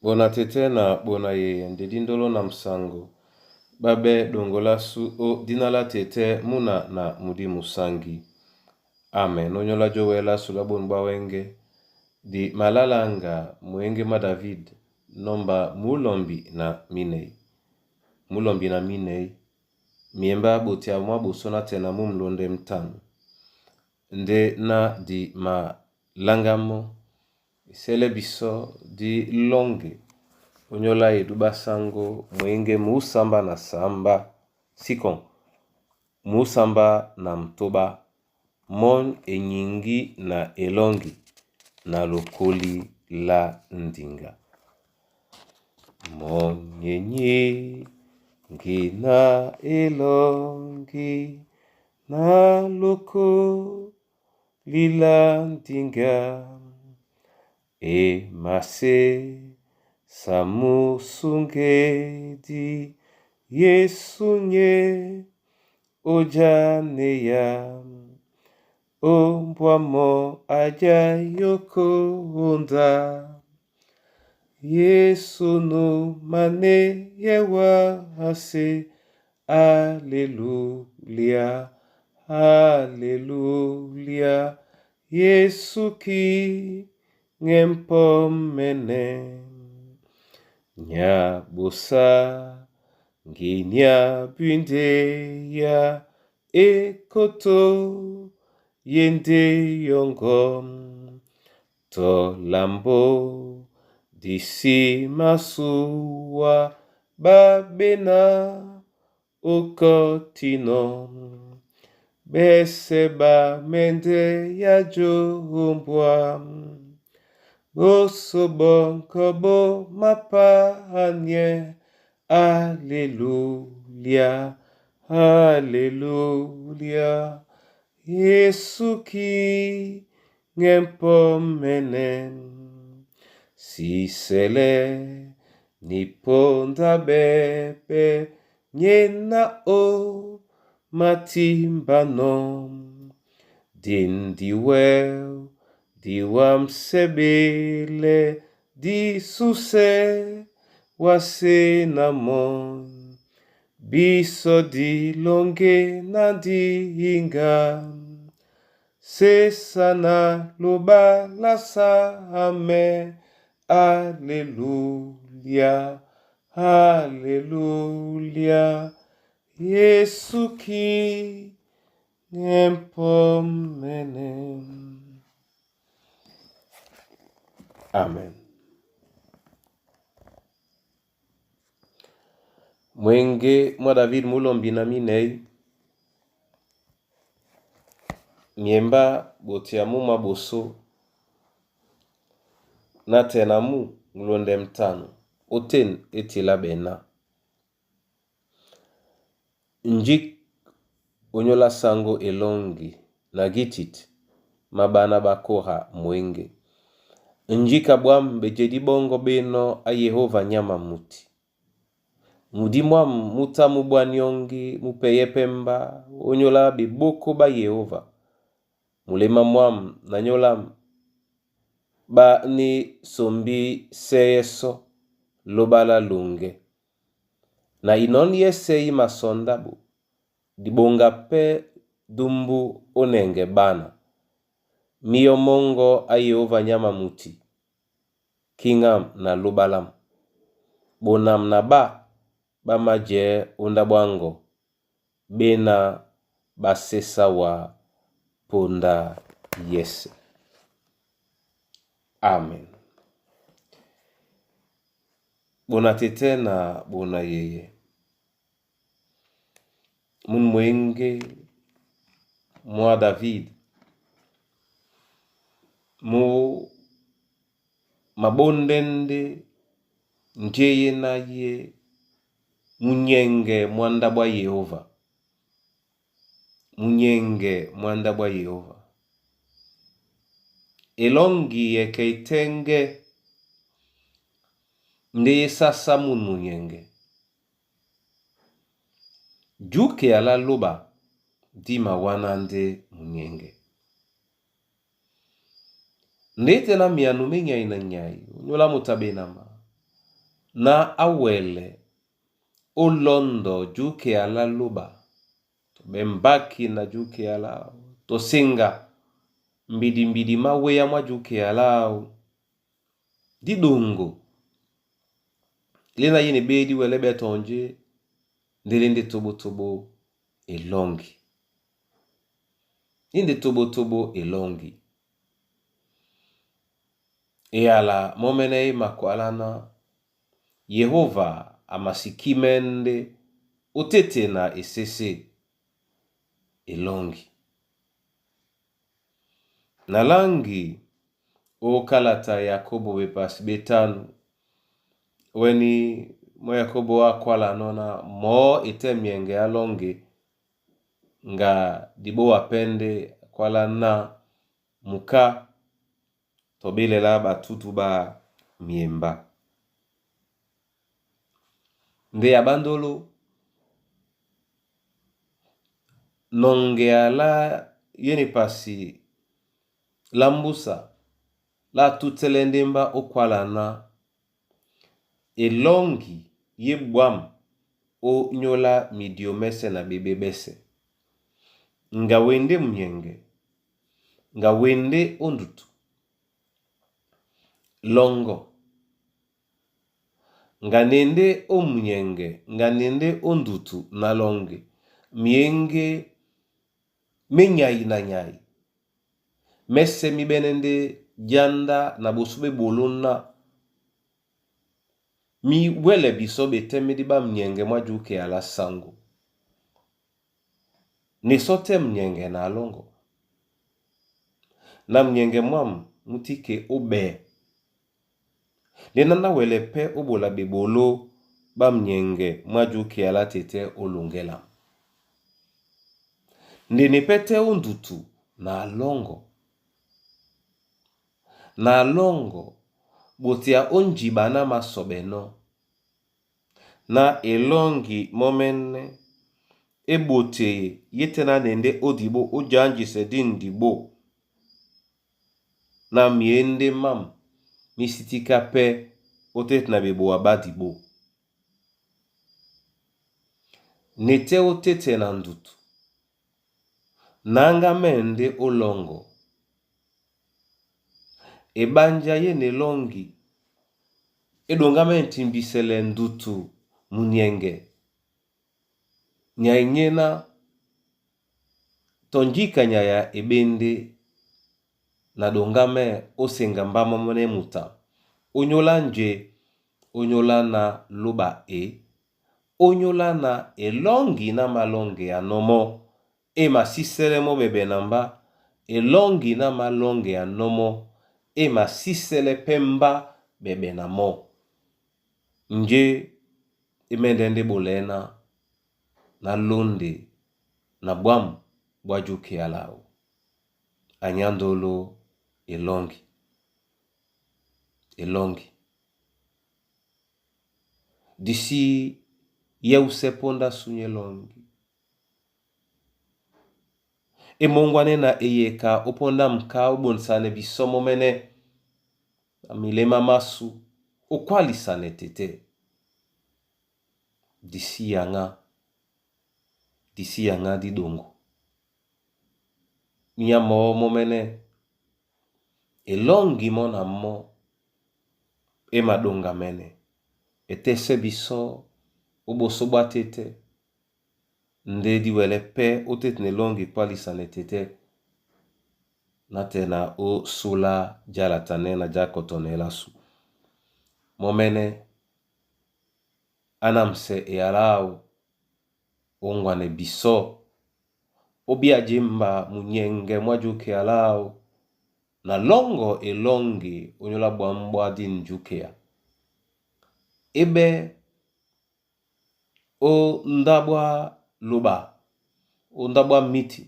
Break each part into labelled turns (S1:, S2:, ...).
S1: Bona tɛ́tɛ́ na bona yeye nde dí ndolo na musango ɓá ɓɛ́ ɗoŋgo lásu ó dína lá tɛ́tɛ́ múna na mudi musangi. Amen. Ónyólá jówɛ lásu lá bôn ɓwá wɛ́ŋgɛ̄, di malalanga mwěŋgé mwá David nɔ́mbá mulɔmbi na minɛy. Mulɔmbi na minɛy, miembá ɓotea mú mabosó nátɛna mú mulóndɛ mútanu. Ndé ná di maláŋgámɔ́, esɛ́lɛ́ bisɔ́ dí lɔ́ŋgɛ ónyólá edú ɓá sáŋgó mwěŋgé muúsamba na sǎmbá, síkɔŋ, muúsamba na mutóɓá, mɔ́ny e nyiŋgí na elɔ́ŋgi na lokóli lá ndiŋga. Mɔ́ny e nyiŋgi na elɔ́ŋgi na lokóli lá ndiŋga e masésa musúŋgedi Yésu nyé ó jánéa ó mbwá mɔ́ a jái ó kónda. Yésu nú manéɛ wásē, Alelúlia, Alelúlia, Yésu ki ŋɛ mpɔ́mɛnɛ. Nya ɓosá nginya bwíndéya ekótó ye ndé yɔŋgɔ tɔ lambo di sí másûwa ɓá ɓéná ó kɔ́tinɔ́. Ɓɛ́sɛ̄ ɓá mɛndɛ́ á jómbwá ɓósó ɓɔŋgɔ ɓó mapanyɛ́. Alelúlia, Alelúlia, Yésu ki ŋɛ mpɔ́mɛnɛ. Sisɛlɛ ni póndá ɓɛ́ɓɛ́ nyéná ó matímbanɔ́. Di ndiwɛ́w di wámsɛ́ ɓélɛ́ dí súsɛ́ wásē ná mɔ́ny. Bisɔ́ dí lɔ́ŋgɛ́ ná ndíŋga. Sésá na lóɓá lá sámɛ. Alelúlia, Alelúlia, Yésu ki ŋɛ mpɔ́mɛnɛ. Amen. Mwéŋgé mwá David mulɔmbi na minɛy, miembá ɓotea mú mabosó nátɛna mú mulóndɛ mútanu ótên é telá ɓɛná. Njik ónyólá sáŋgó elɔ́ŋgi na Gitit má ɓána ɓá Kóra mwěŋgé. Njíka bwâm bejedí ɓɔ́ŋgɔ̄ ɓénɔ̄ á Yehóva nyám a mutí. Mudí mwâm mú tá mú ɓwá nyɔ́ŋgi mú pɛyɛ́ pɛ́ mbá ónyólá ɓebókó ɓá Yehóva. Muléma mwâm na nyólam ɓá ní sombí sɛ́yɛ́ sɔ́ lóɓá lá loŋgɛ́. Na inɔ̌n yɛ́sɛ̄ í masɔn ndáɓo, diɓoŋga pɛ́ dúmbú ó nɛŋgɛ ɓána. Míyɔ́ mɔ́ŋgɔ́ á Yehóva nyám a mutí, kíŋgâm na lóɓá lâm. Ɓonam na ɓá ɓá májɛ̌ ó ndáɓo áŋgɔ, ɓéná ɓá sésá wá póndá yɛ́sɛ̄. Amen. Bona tɛ́tɛ́ na bona yeye. Mun mwéŋgé mwá David mú mabóndɛ́ ndé njé ná yé munyɛŋgɛ mwá ndáɓo á Yehóva. Munyɛŋgɛ mwá ndáɓo á Yehóva. Elɔ́ŋgi ɛkɛ e tɛ́ŋgɛ́ ndé é sásá mun munyɛŋgɛ. Júkea lá lóɓa dí mawáná ndé munyɛŋgɛ. Ndé tɛ́ ná myano mé nyay na nyay, ónyólá moto a ɓenama. Ná á wɛlɛ ó lɔ́ndɔ jukea lá lóɓa tɔ ɓɛ mbáki na jukea láō tɔ seŋga mbidimbidi má wéá mwá jukea láō. Dí ɗoŋgo léná yé e ɓéé dí wɛlɛ́ ɓɛ́ tɔ́njé ndé lé ndé toɓótoɓó elɔ́ŋgi. Í ndé toɓótoɓó elɔ́ŋgi. Eyala mɔ́mɛ́nɛ́ e makwalánά Yehóva a masikímɛ́ ndé ótéte na esésé elɔ́ŋgi. Na láŋgi ó kálata ya Yakóbo bepasi ɓé tánu, wɛ́ní mɔ́ Yakóbo á kwálanɔ́ ná mɔɔ́ e tɛ́ myɛŋgɛ á lɔ́ŋgi ŋga diɓóa pɛ́ ndé a kwálá ná muká tɔ ɓélɛlá ɓatútu ɓá myembá. Ndé a ɓándóló nɔŋgɛ alá yé na epasi lá mbúsa lá tútɛ́lɛ́ ndé mbá ó kwála ná elɔ́ŋgi é ɓwǎm̀ ó nyóla midio mɛ́sɛ̄ na ɓeɓé ɓɛ́sɛ̄. Ŋga wendé munyɛŋgɛ, ŋga wendé ó ndutu, lɔ́ŋgɔ́. Ŋga na endé ó munyɛŋgɛ, ŋga na endé ó ndutu na lɔ́ŋgi, myěŋgé mé nyay na nyay, mɛ́sɛ̄ mí ɓɛ́nɛ́ ndé jándá na ɓosó ɓá eɓoló ná mí wɛ́lɛ bisɔ́ ɓetɛ́mɛ́ dí ɓá munyɛŋgɛ mwá jukea lá saŋgó. Na esɔ́ tɛ́ munyɛŋgɛ na alɔ́ŋgɔ. Na munyɛŋgɛ mwâm mú tí ke ó ɓɛ. Ndé ná ná wɛlɛ pɛ́ ó ɓola ɓeɓoló ɓá munyɛŋgɛ mwá jukea lá tetɛ́ ó loŋgɛ́ lam. Nde na e pɛ́ tɛ́ ó ndutu na alɔ́ŋgɔ. Na alɔ́ŋgɔ, ɓotea ó njiɓa ná masɔɓɛnɔ́. Ná elɔ́ŋgi mɔ́mɛ́nɛ́ é ɓoteye é tɛ́ ná na endé ó diɓó ó jǎnjisɛ díni diɓó ná myěndé mâm mí sí tíká pɛ́ ótéte na ɓeboa ɓá diɓó. Na e tɛ́ ótéte na ndutu, náŋgámɛ́ ndé ó lɔ́ŋgɔ. Eɓánjá yé na elɔ́ŋgi é ɗoŋgámɛ́ timbisɛlɛ ndutu munyɛŋgɛ nyay nyéná tɔ njíka nyay a eɓéndé na ɗoŋgámɛ́ ó seŋga mbá mɔ́mɛ́nɛ́ muta ó nyólá nje, ó nyólá na lóɓa e, ó nyólá na elɔ́ŋgi ná malɔ́ŋgeanɔ́ mɔ́ e masísɛ́lɛ́ mɔ́ ɓɛɓɛ na mbá, elɔ́ŋgi ná malɔ́ŋgeanɔ́ mɔ́ e masísɛ́lɛ́ pɛ́ mbá ɓɛɓɛ na mɔ́. Njé é mɛ́ndɛ́ ndé ɓolɛɛ́ ná ná lónde na ɓwǎm̀ ɓwá jukea láō. A nyándolo elɔ́ŋgi, elɔ́ŋgi. Di sí yɛ́usɛ́ póndá súnyɛ́ elɔ́ŋgi. E mɔ́ŋgwánɛ́ na eyeka ó póndá muká ó ɓondisanɛ bisɔ́ mɔ́mɛ́nɛ́ na milemá másū ó kwálisanɛ tetɛ́. Di sí yaŋá, di sí yaŋá dí ɗoŋgo. Mínyá mɔɔ́ mɔ́mɛ́nɛ́, elɔ́ŋgi mɔ́ na mɔ́ é maɗoŋgamɛnɛ e tɛ́sɛ́ bisɔ́ ó ɓosó ɓwá tétɛ́ ndé dí wɛlɛ́ pɛ́ ótéte na elɔ́ŋgi kwálisanɛ tetɛ́ nátɛɛ na ó súlá jálatanɛ́ na jákɔtɔnɛ́ lásu. Mɔ́mɛ́nɛ́ á námsɛ eyalá áō ó ŋgwanɛ bisɔ́ ó bía jǐmba munyɛŋgɛ mwá jukea láō na lɔ́ŋgɔ elɔ́ŋgi ó nyóla ɓwǎm̀ ɓwá díni júkea. É ɓɛ́ ó ndá ɓwá loɓa, ó ndá ɓwá míti,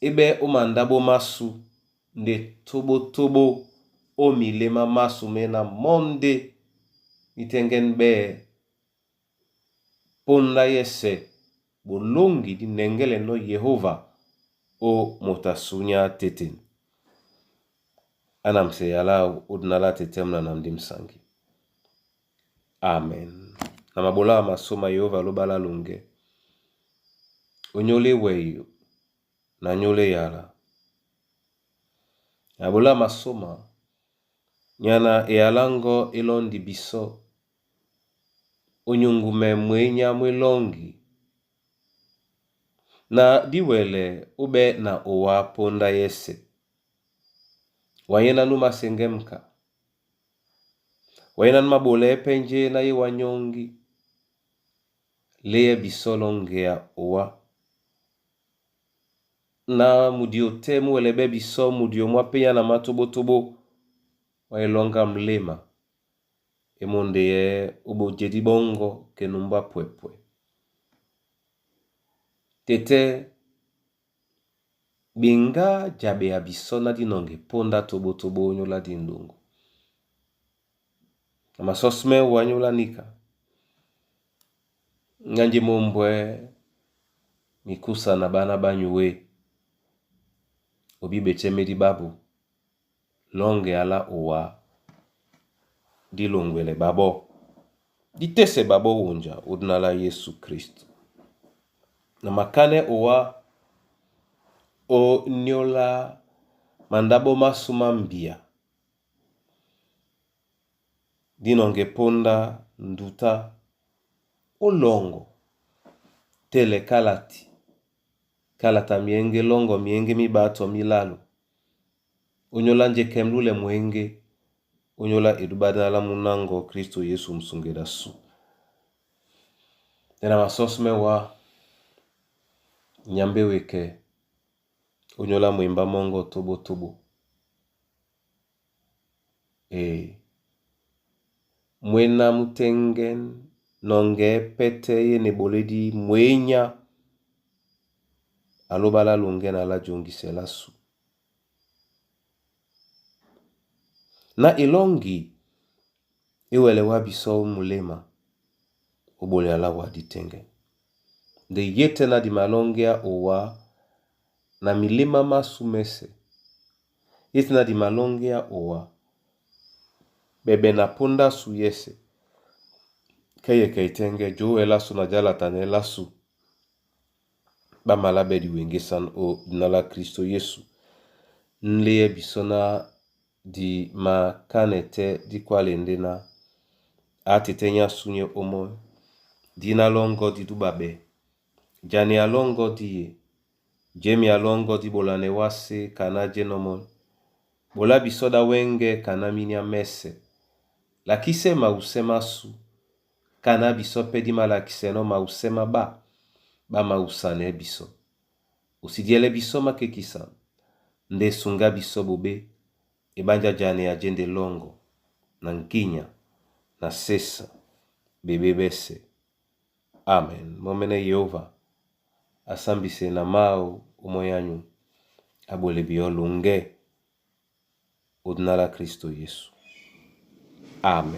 S1: é ɓɛ́ ó mandáɓó másū ndé tóɓótóɓó ó milemá másū méná mɔ́ ndé mí tɛ́ŋgɛ́n ɓɛ́ póndá yɛ́sɛ̄ ɓolóŋgi dí nɛŋgɛ́lɛnɔ́ Yehóva ó moto a súnyá tétên. Á namsɛ eyalá áō ó diná látɛ́ tɛ́mna na ndé musaŋgi. Amen. Na mabola masoma Yehova alobala longe. Onyole weyo na nyole yala. Na mabola masoma nyana eyalango elondi biso onyungume mwenya mwelongi na diwele ube na owa ponda yese. Wanyena nu masengemka. Wanyena nu mabole epenje na ye wanyongi. Leye biso longe ya owa. Na mudio te muwelebe biso mudio mwa penya na matobotobo wa elonga mlema. Emonde ye obojedi bongo kenumba pwepwe. Tete binga jabe ya biso na dinonge ponda tobotobo onyola dindungu. Na masosme wanyola nika. Nganje mombwe mikusa na bana banyuwe. Obi betemedi babu. Longe ala owa dilongwele babo. Ditese babo wunja odinala Yesu Kristo. Na makane owa o nyola mandabo masuma mbia. Dinonge ponda nduta olongo tele kalati kalata mienge longo mienge mibato milalo onyola njeke mlule mwenge onyola edubadala munango Kristo Yesu msungela su. Tena masosme wa nyambe weke onyola mwimba mongo tobo tobo. E mwena mutengen nonge pete ye neboledi mwenya alobala longe na la jongisela su. Na elongi ewele wa biso mulema obole ala wa ditenge. Nde yete na di malonge owa na milema masumese. Yete na di malonge owa bebe na ponda su yese. Keye keitenge jo elasu na jalata na elasu. Bamala bedi wengesan o nala Kristo Yesu. Nleye biso na di makanete di kwalende na atete nya sunye omo di na longo di dubabe. Jani alongo di ye. Jemi alongo di bolane wase kana jenomo. Bola biso da wenge kana minya mese. Lakise mausema su. Kana biso pe di malakise no mausema ba. Ba mausane biso. Usidiele biso makekisa. Nde sunga biso bobe. Ebanja jane ajende longo. Na nkinya. Na sesa. Bebe bese. Amen. Momene Yehova. Asambise na mau omoyanyu. Abole bio lunge. Odinala Kristo Yesu. Amen.